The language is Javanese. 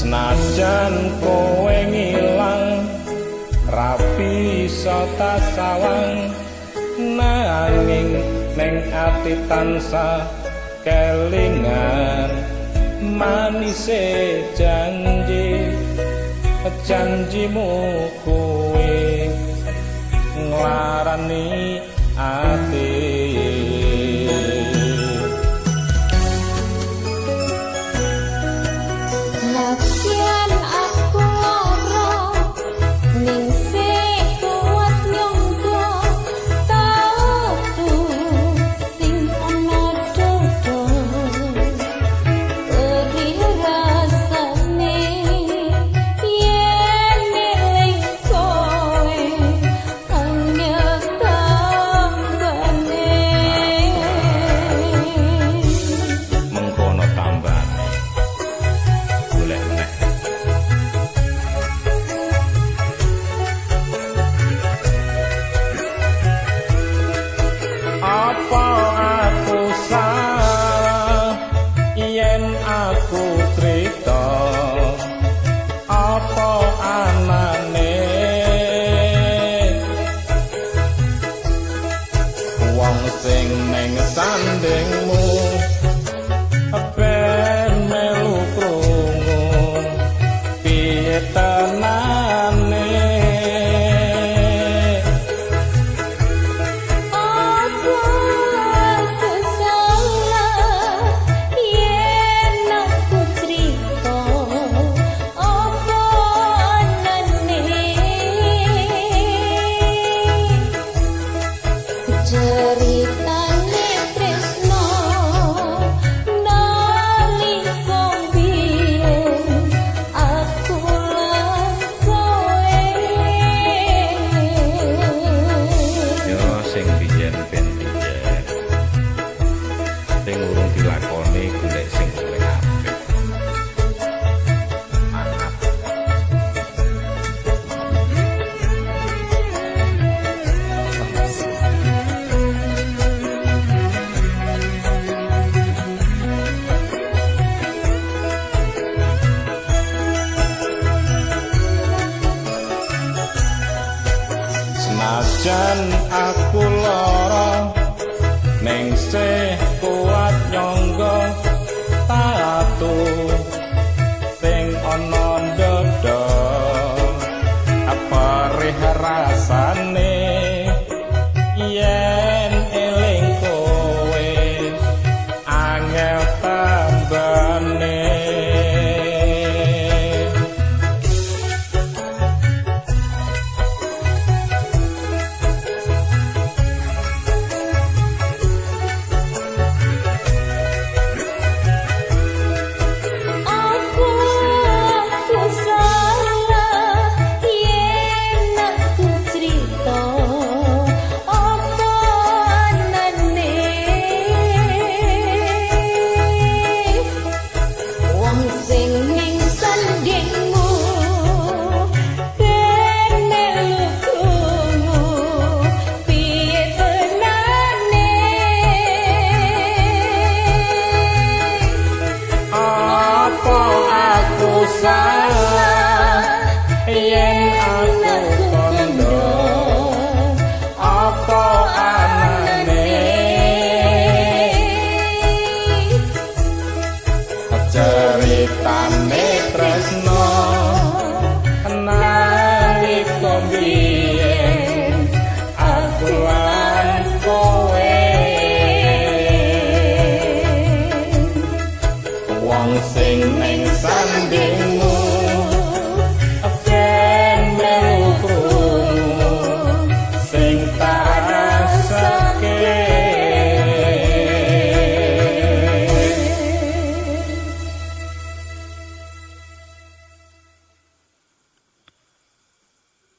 Senajan kowe ngilang ra bisa tasawang, nanging neng ati tansah kelingan manise janji, janjimu kuwi nglarani ati. Nadyan aku lara ningsih kuat nyangga tatu sing ana dodo perih rasane yen eling kowe angel tambane. Mengkono tambane golek meneh. Apa aku salah yen aku crita, apa anane wong sing neng sandingmu ben melu krungu piye tenane. Apa aku salah yen aku crita, apa anane ceritane tresno nalika biyen aku lan kowe. Yo sing biyen ben biyen, sing urung dilakoni golek sing luwih apik. Mantap. Senajan aku lara ningsih kuat nyangga tatu sing ana dada perih rasane yen eling kowe angel tambane. Aku aku salah yen aku crita, apa anane wong sing ning sandingmu ben melu krungu piye tenane. Apa aku salah yen aku kondo, apa anane ceritane tresno.